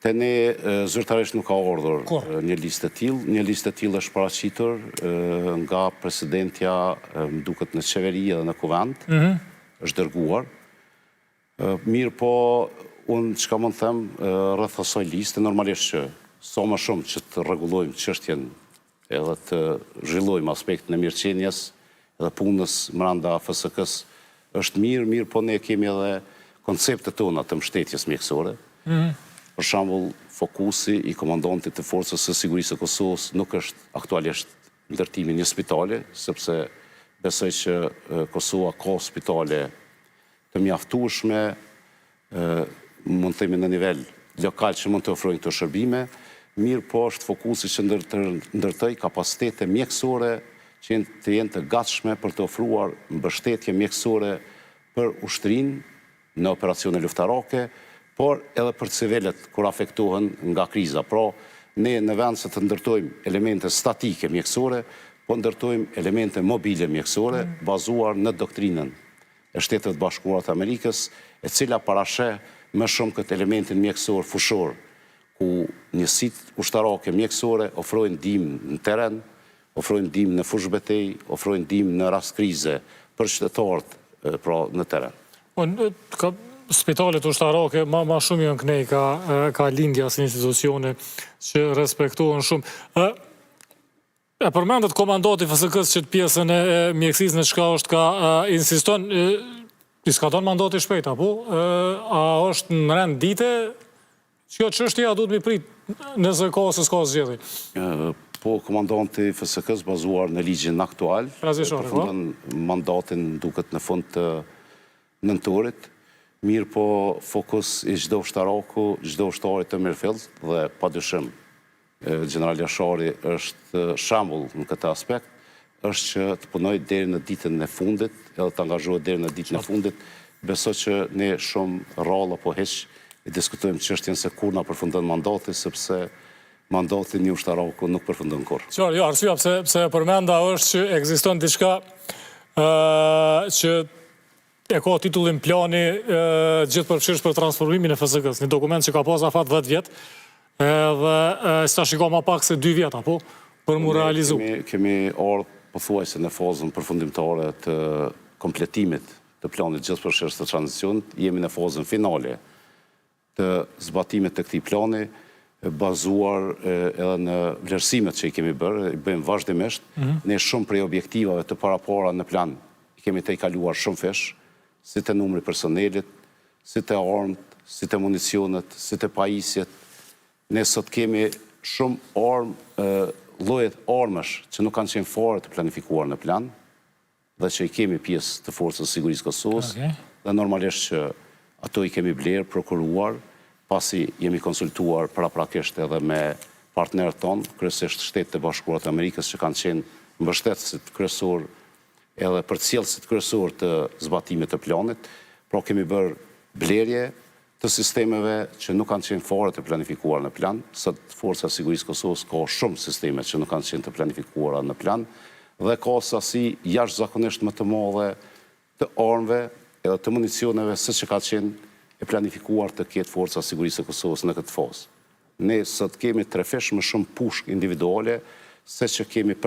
Te ne zyrtarisht nuk ka ardhur një listë e tillë. Një listë e tillë është paraqitur nga presidentja, më duket në qeveri edhe në kuvend, mhm. është dërguar. Mirëpo, unë çka mund të them rreth asaj liste, normalisht që sa më shumë që të rregullojmë çështjen edhe të zhvillojmë aspektin e mirëqenies dhe punës mranda FSK-së është mirë, mirëpo ne kemi edhe konceptet tona të mbështetjes mjekësore. Mm. Për shembull, fokusi i komandantit të Forcës së Sigurisë së Kosovës nuk është aktualisht ndërtimi i një spitali, sepse besoj që Kosova ka spitale të mjaftueshme, mund të themi në nivel lokal që mund të ofrojnë këto shërbime, mirëpo është fokusi që ndërtoj kapacitete mjekësore që të jenë të gatshme për të ofruar mbështetje mjekësore për ushtrinë në operacione luftarake, por edhe për civilët kur afektohen nga kriza. Pra, ne në vend se të ndërtojmë elemente statike mjekësore, po ndërtojmë elemente mobile mjekësore, bazuar në doktrinën e Shteteve të Bashkuara të Amerikës, e cila parasheh më shumë këtë elementin mjekësor fushor, ku njësitë ushtarake mjekësore ofrojnë ndihmë në terren, ofrojnë ndihmë në fushëbetejë, ofrojnë ndihmë në rast krize për qytetarët, pra në terren. Po, ka spitalet ushtarake ma ma shumë janë knej ka ka lindja si institucione që respektohen shumë. Ë E përmendët komandanti i FSK-së që të pjesën e mjekësisë në çka është ka insiston, i skadon mandati shpejt, apo? A është në rend dite? Kjo çështje a duhet mi prit nëse ka ose s'ka zgjedhje? Po, komandanti i FSK-së bazuar në ligjin aktual, po. përfundon mandatin duket në fund të nëntorit, mirëpo fokus i çdo ushtaraku, çdo ushtari të mirëfilltë dhe padyshim Gjeneral Jashari është shembull në këtë aspekt, është që të punojë deri në ditën e fundit, edhe të angazhohet deri në ditën e fundit. Besoj që ne shumë rrallë apo hiç e diskutojmë çështjen se kur na përfundon mandati, sepse mandati i një ushtaraku nuk përfundon kurrë. Qartë, jo, arsyeja pse pse e përmenda është që ekziston diçka ë që E ka titullin Plani gjithëpërfshirës për transformimin e FSK-së, një dokument që ka pas afat 10 vjet, edhe tash i ka ma pak se 2 vjet apo për mu realizu. Kemi, kemi ardhë pothuajse në fazën përfundimtare të kompletimit të planit gjithëpërfshirës të tranzicionit, jemi në fazën finale të zbatimit të këtij plani, bazuar edhe në vlerësimet që i kemi bërë, i bëjmë vazhdimisht, mhm. ne shumë prej objektivave të parapara në plan i kemi tejkaluar shumëfish, si te numri i personelit, si te armët, si te municionet, si te pajisjet. Ne sot kemi shumë armë, lloje armësh që nuk kanë qenë fare të planifikuar në plan, dhe që i kemi pjesë të Forcës së Sigurisë së Kosovës dhe normalisht që ato i kemi blerë, prokuruar, pasi jemi konsultuar paraprakisht edhe me partnerët tonë, kryesisht Shtetet e Bashkuara të Amerikës që kanë qenë mbështetësit kryesorë edhe përcjellësit kryesorë të zbatimit të planit, pra kemi bërë blerje të sistemeve që nuk kanë qenë fare të planifikuara në plan. Sot Forca e Sigurisë së Kosovës ka shumë sisteme që nuk kanë qenë të planifikuara në plan dhe ka sasi jashtëzakonisht më të madhe të armëve edhe të municioneve se që ka qenë e planifikuar të ketë Forca e Sigurisë së Kosovës në këtë fazë. Ne sot kemi trefish më shumë pushkë individuale se që kemi personel.